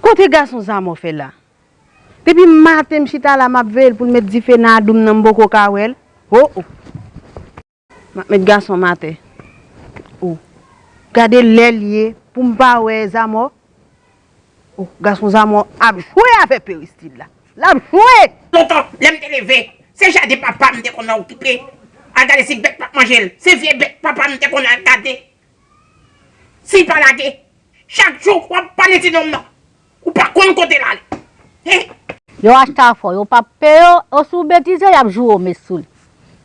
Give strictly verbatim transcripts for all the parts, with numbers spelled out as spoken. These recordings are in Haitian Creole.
Kote gason Zamò fè la? Depi maten m chita la, m ap veye l pou l met dife nan adoum nan, m poko ka wè l. Oh, oh. M ap met gason m atè. Oh. Gade lè l ye pou m pa wè Zamò. Oh, gason Zamò ap jwe avè Peristil la. L ap jwe! Lontan, lè m te leve, se jaden papa m te konn al okipe. Al gade si bèt p ap manje l. Se vye bèt papa m te konn al gade. Si l pa lage, chak jou w ap pale ti nonm nan. Ou pa konn kote l ale. Hein? Yo achte afè w, yo p ap peye w, ou si w betize, y ap joure w met sou li.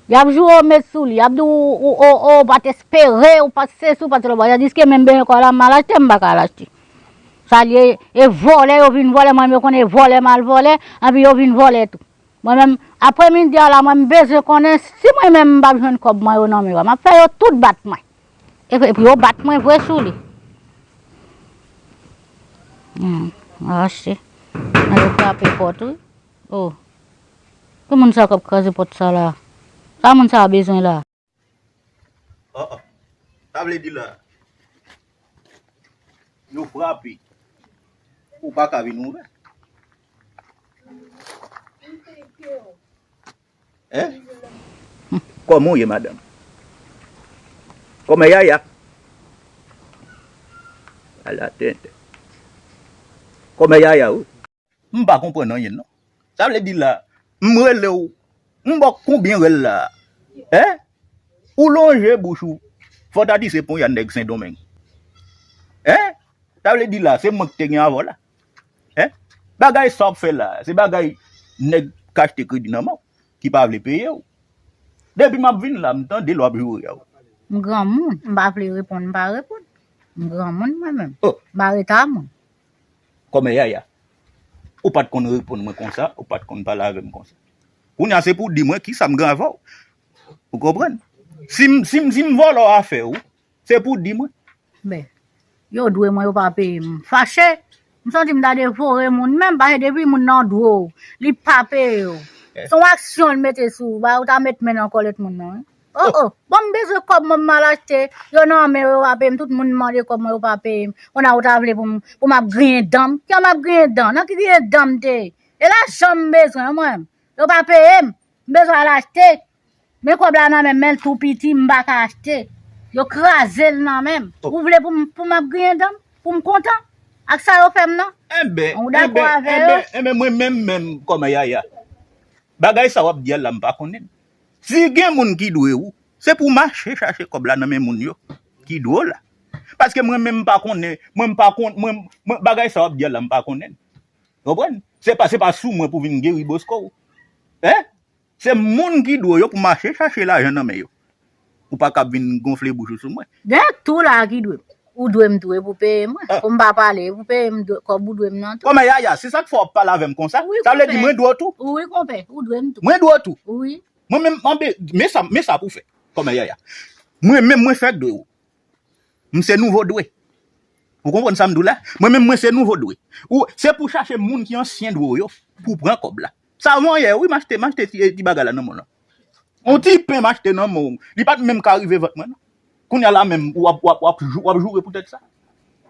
Y ap joure w met sou li, y ap di w, ou, ou, ou, ou pa t espere, ou pa t sesi, ou pa t sela. Tandiske menm benyen kò la, m al achte, m pa ka al achte. Sa l ye, e vòlè yo vin vòlè, mwen menm yo konnen e vòlè m al vòlè, anpi yo vin vòlè tou. Mwen menm, apremidi a la, mwen m bezwen konnen si mwen menm m p ap jwenn kòb mwen yo nan men yo a, m ap fè yo tout bat mwen. Epi, epi yo bat mwen vre sou li. Hmm, m achte. Mwen yo frape pòt wi. Oh. Ki moun sa k ap kraze pòt sa la? Sa moun sa bezwen la? Oh, oh. Sa vle di la, yo frape. Ou pa ka vin ouvè. Hein? Kòman w ye, madanm? Kòman Yaya? Ala tenten. Kòman Yaya, wi? M pa konprann anyen, non. Sa vle di la, m rele w, m ba w konbyen rèl la? Hein? Ou lonje bouch ou, fò w ta di se ponya nèg Sendomeng. Hein? Sa vle di la, se mwen ki te gen avè w la. Hein? Bagay sa w ap fè la, se bagay nèg k achte kredi nan men w, ki pa vle peye w. Depi m ap vin la, m tande lè w ap joure a w. M granmoun, m pa vle reponn, m pa reponn. M granmoun mwen menm. Oh. M pa ret a moun. Kòmè Yaya, ou pa t konn reponn mwen konsa, ou pa t konn pale avè m konsa. Kounye a se pou w di mwen kisa m gen avè w. Ou konprann? Si m, si m, si m vòlò afè w, se pou w di mwen. Ben, yo dwe mwen, yo pa peye m. M fache. M santi m ta devore moun menm, paske depi moun nan dwe w, li pa peye w. Eh. Se yon aksyon l mete sou ou, ba ou ta met men nan kòlèt moun nan, wi. Oh, oh. Bon, m bezwen kòb mwen, m al achte. Yo nan men yo, yo pa peye m. Tout moun m mande kòb mwen, yo pa peye m. Kounye a ou ta vle pou m, pou m ap griyen dan m. Kè m ap griyen dan? Nan ki griyen dan m te ye? E lajan m bezwen, mwen. Yo pa peye m. M bezwen al achte. Men kòb la nan men m, men l tou piti, m pa ka achte. Yo kraze l nan men m. Oh. Ou vle pou m, pou m ap griyen dan m? Pou m kontan? Ak sa yo fè m nan? Enben, ou dakò enben, avè yo? Enben, enben, mwen menm, menm, kòmè Yaya. Bagay sa w ap di a la, m pa konnen l. Si gen moun ki dwe ou, se pou w mache chache kòb la nan men moun yo ki dwe w la. Paske mwen menm m pa konnen, mwen m pa konn, mwen, mwen, bagay sa w ap di a la, m pa konnen l. Konprann? Se pa, se pa sou mwen pou vin geri bosko w. Hein? Se moun ki dwe w yo pou mache chache lajan nan men yo. Ou pa kab vin gonfle bouch ou sou mwen. Gen tou la ki dwe m. Ou dwe m tou, e pou peye mwen. Ah. Pou m pa pale, e pou peye m dwe, kòb ou dwe m nan tou. Kòmè Yaya, se sa k fè w ap pale avè m konsa? Wi, sa vle di konpè, mwen dwe w tou? Wi, konpè, ou dwe m tou. Mwen dwe w tou? Wi. Mwen menm, anbe, men sa, men sa pou w fè, kòmè Yaya. Mwen menm, mwen fèk dwe w. M se nouvo dwe. Ou konprann sa m di w la? Mwen menm, mwen se nouvo dwe. Ou, se pou chache moun ki ansyen dwe w yo, pou w pran kòb la. Sa van yè, wi, m achte, m achte ti, ti bagay la nan men w lan. On ti pen m achte nan men w. Li pa t menm ka rive vant mwen, non. Kounye a la menm, w ap, w ap, w ap jou-, w ap joure poutèt sa.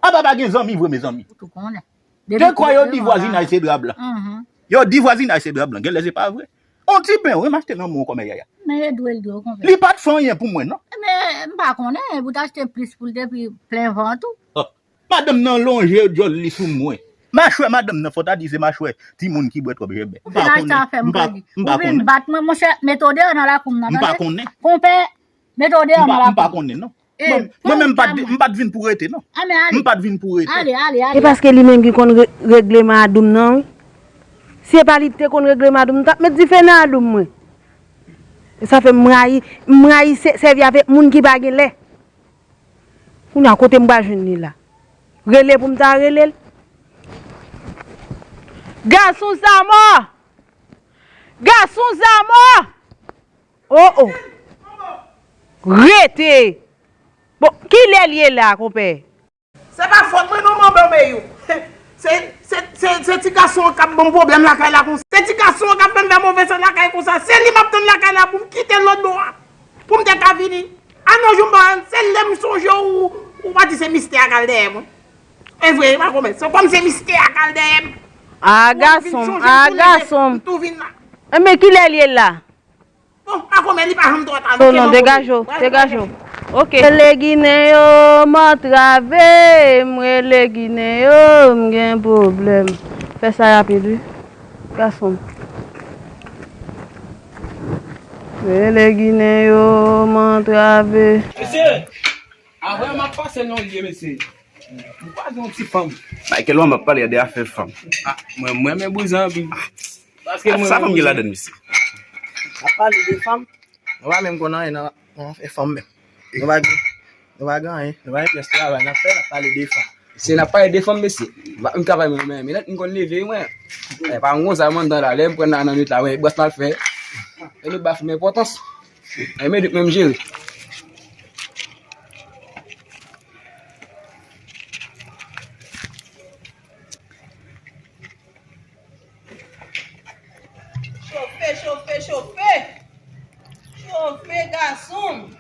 Apa pa gen zanmi vre, mezanmi. Ou tou konnen. Te kwè yo di vwazinaj se dra blan. Mhm. Yo di vwazinaj se dra blan. Genlè se pa vre. On ti pen, wi, m achte nan men w kòmè Yaya. Men e dwe l dwe w, konpè. Li pa t fè anyen pou mwen, non. Men m pa konnen, pou t achte plis pou l te pi plen vant ou. Oh. Madanm nan lonje djòl li sou mwen. Machwè madanm nan, fò ta di se machwè timoun ki bwè twòp jèbè. M pa konnen. M pa, m pa konnen. Ou vin bat mwen, monchè, mete w deyò nan lakou m nan, tande? M pa konnen. Konpè, mete w deyò nan lakou m. M pa, m pa konnen, non. Eh, mwen, mwen menm, m pa t, m pa t vin pou rete, non. Ah, men ale. M pa t vin pou rete. Ale, ale, ale. E paske li menm ki konn re-, regleman adoum nan, wi. Si e pa li ki te konn regleman adoum, m t ap met dife nan adoum mwen. E sa fè m rayi, m rayi sè-, sèvi avèk moun ki pa gen lè. Kounye a, kote m pral jwenn li la? Rele pou m ta rele l? Gason Zamò! Gason Zamò! Oh, oh! Rete! Bon, kilè l ye la, konpè? Se pa fòt mwen non, manman meyou. Se, se, se, se ti gason an k ap ban m pwoblèm lakay la konsa. Se ti gason an k ap fè m fè move san lakay konsa. Se li m ap tann lakay la pou m kite lòt bò a. Pou m te ka vini. A non, jou m pa, se lè m sonje w, ou pa di se mistè a k al dèyè mwen. E vre, e pa komè. Se kòm se mistè a k al dèyè m. A, gason m, a, gason m. M tou vin la. Enben, kilè l ye la? Bon, pa komè, li pa janm twò ta. Non, non, degaje w, degaje w. Ok. Rele Ginen yo, m antrave, m rele Ginen yo, m gen pwoblèm. Fè sa rapid, wi. Gason m. Rele Ginen yo, m antrave. Mesye, avè m ap pase nan lye, mesye. M kwaze yon ti fanm. Michael, w ap pale de afè fanm. Ah, mwen, mwen renmen bouzan anpil. Paske mwen, sa fanm gen ladann, mesye? Ap pale de fanm? Nou pa menm konn anyen nan, nan afè fanm menm. Nou pa gen, nou pa gen anyen, nou pa gen pyès travay n ap fè, n ap pale de fanm. Se n ap pale de fanm, mesye. M pa, m travay mwen, mwen, mwen, m konn leve, mwen. E pa m konsa, m anndan la, lè m pran nan, nan nwit la, mwen, bwès m al fè. E nou ba fanm enpòtans. E men, menm jere. Chofe, chofe, chofe. Chofe, gason m.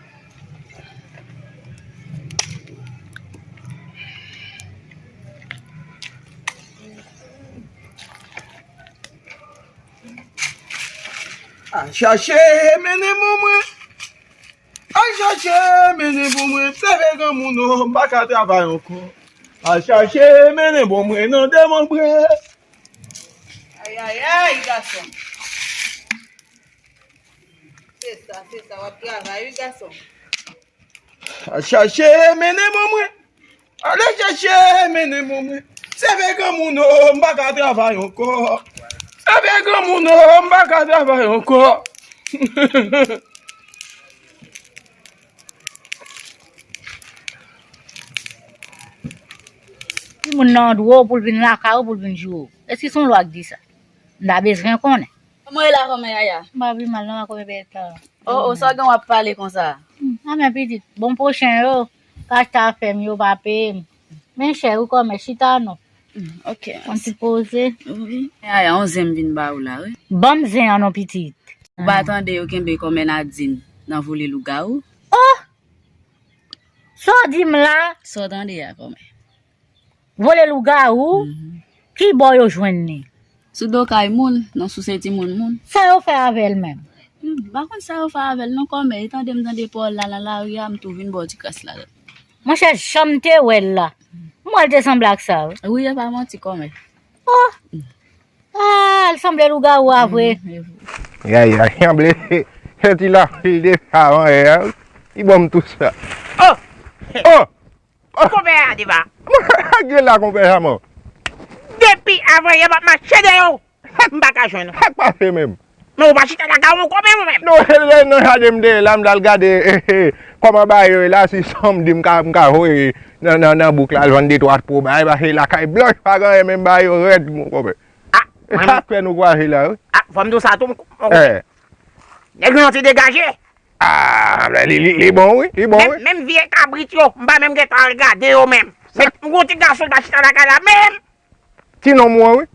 Al chache mennen pou mwen. Al chache mennen pou mwen. Sèvi granmoun, oh, m pa ka travay ankò. Al chache mennen pou mwen nan demanbre. Ay, ay, ay, gason. Se sa, se sa, w ap travay, wi, gason. Al chache mennen pou mwen. Ale chache mennen pou mwen. Sèvi granmoun, oh, m pa ka travay ankò. Sèvi granmoun, oh, m pa ka travay ankò. Timoun nan dwo pou l vin lakay ou, pou l vin joure w. Èske se yon lwa k di sa? M ta bezwen konnen. Kòman w ye la, kòman Yaya? M pa pi mal non, a kòman w ye la? Oh, oh, sa w gen w ap pale konsa? Hmm, a men pitit, bon pwochen yo, k achte afè m yo pa peye m. Men chè wi kòmè, chita non. Hmm, ok. Yon ti poze. Wi. Yaya, yon zen m vin ba ou la, wi. Ban m zen an non pitit. Ou pa tande yo kenbe kòmè Nadine nan vole lougawou? Oh! Sa w di m la? Sa w tande a kòmè? Vole lougawou? Mhm. Ki bò yo jwenn li? Sou do kay moun, nan souse timoun moun. Sa yo fè avè l menm? Hmm, m pa konn sa yo fè avè l non kòmè, e tande m tande pawòl la nan lari a, m tou vin ba w ti kras la. Monchè, jan m te wè l la, m wè l te sanble ak sa wi. Wi, e pa manti kòmè. Oh! Ah, l sanble lougawou a vre. Hmm, e vre. Yaya, sanble se ti lafil de sa, wi. Li ban m tou sa. Oh! Oh! Konpè Adema. Ak gen la, konpè Jamò. Depi avan yè m ap mache dèyè w. M pa ka jwenn ou. Sa k pase menm? Men ou pa chita lakay ou ankò menm ou menm. Non, e, e, nan jaden m te ye la, m t al gade, e, e, kòman bagay yo ye la, si sanmdi m ka, m ka voye nan, nan, nan bouk la, al vann de twa po bagay, paske lakay blanch pa gen anyen, menm bagay yo rèd, mon konpè. Ah, sa k fè nou kwaze la, wi. Ah, fò m di w sa tou, mon konpè. Eh. Nèg yo yon ti degaje. Ah, li, li, li bon wi, li bon wi. Menm, menm vye kabrit yo, m pa menm gentan al gade yo menm. M gon ti gason pa chita lakay la menm. Ti nonm ou an wi.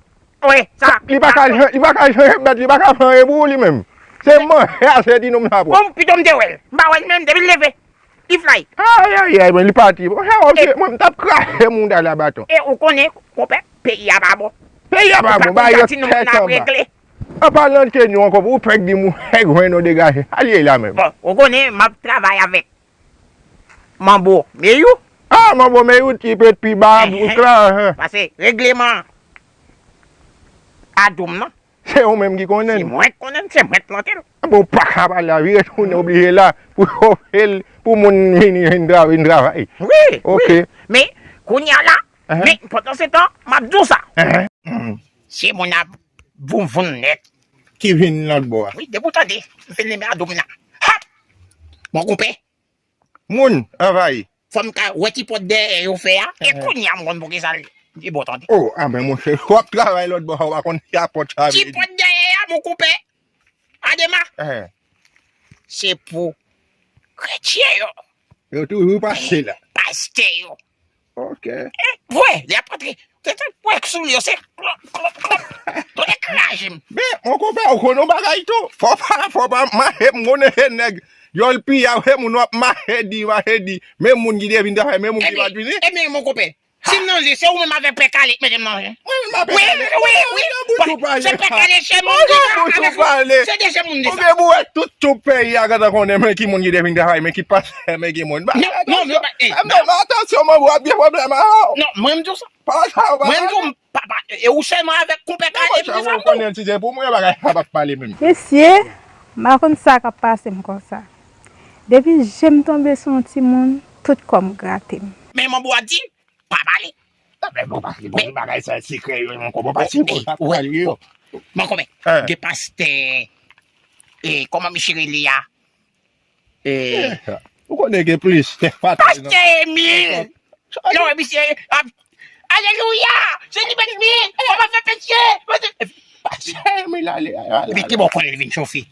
Wi, sa. Li pa ka, li pa ka jwenn bèt, li pa ka fè anyen pou ou li menm. Se manje a, se ti nonm la pran. Bon, pito m te wè l. M pa wè l menm, depi l leve. Li fly. Ay, ay, ay, men li pati. Mwen, mwen, m t ap krache mouda l a baton. E ou konnen, konpè, peyi a pa bon. Peyi a pa bon, bagay yo tèt anba. An palan de nou ankò, pou ou pèk di m ou fèk jwenn ou degaje. Sa l ye la menm. Bon, ou konnen, m ap travay avèk Manbo Meyou. Ah, Manbo Meyou, ti pèt pi ba, bouk la, hein. Pase regleman a dom nan. Se ou menm ki konnen l. Se mwen k konnen l, se mwen k plante l. Bon, ou pa ka pale la, vire tounen oblije la pou chofel, pou moun vini, vin tra-, vin travay. Wi, wi. Ok. Men, kounye a la, men, pandan se tan, m ap di w sa. Se moun ap vouvoun nèt. Ki vin lòt bò a. Wi, depi w tande, m fin limen a dom nan. Hap! Mon konpè. Moun anvayi. Fò m ka wè ti pòt dèyè yo fè a. E kounye a m konn poukisa l, li bon tande. Oh, a men monchè, w ap travay lòt bò, w pa konn sa pòt sa vle di. Ti pòt dèyè a, mon konpè. Adema. Se pou kretyen yo. Yo toujou pase la. Pastè yo. Ok. Vre, lè y ap antre, te, te, pwèk sou yo, se klòp, klòp, klòp. Yo te kraze m. Men, mon konpè, ou konnen yon bagay tou. Fò pa, fò pa mache, m konnen se nèg. Yo l piya, se moun w ap mache di, mache di. Men moun ki te vin travay, men moun ki pa t vini. Ebyen, mon konpè, Si m nan zen, se ou menm avèk Pè Kale k mete m nan zen. Mwen menm avèk Pè Kale. Wi, wi, wi. Bon, se Pè Kale, se moun ki sa avèk ou. Se de se moun de sa. Ou gen pou wè tout, tout peyi a gentan konnen men ki moun ki te vin travay, men ki pastè, men ki moun. Non, non, non, non, non, atansyon, mwen, w ap gen pwoblèm a ou. Non, mwen, m di w sa. Mwen, m di w, papa, e ou sèlman avèk konpè Kale, m di sa. Ou konnen si se pou mwen, bagay sa p ap pale menm. Mesye, m pa konn sa k ap pase m konsa. Depi je m tonbe sou yon timoun, tout kò m grate m. Men manbo a di, pa pale. Men bon, pa pale, bon, bagay sa sekrè yo, mon kòbo pa se bon, pa pale yo. Mon kòbo, gen pastè, e, kòman misye rele a? E, ou konnen gen plis. Pastè Emil! Lè w wè misye ap, alelouya! Se li menm li! Kòman fè peche? Pastè Emil, ale, ale. Epi ki bò konnen li vin chofe?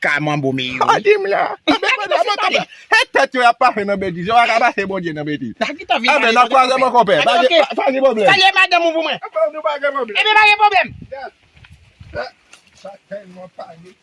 Ka manbo men yo. A di m la. Anben, anben, anben, anben. E tèt yo y ap pase nan betiz. Yo pa ka pase Bondye nan betiz. Anben, n ap kwaze, mon konpè. Pa gen, pa gen pwoblèm. Salye madanm ou pou mwen. Anben, nou pa gen pwoblèm. Ebyen, pa gen pwoblèm. Sa tèlman pale.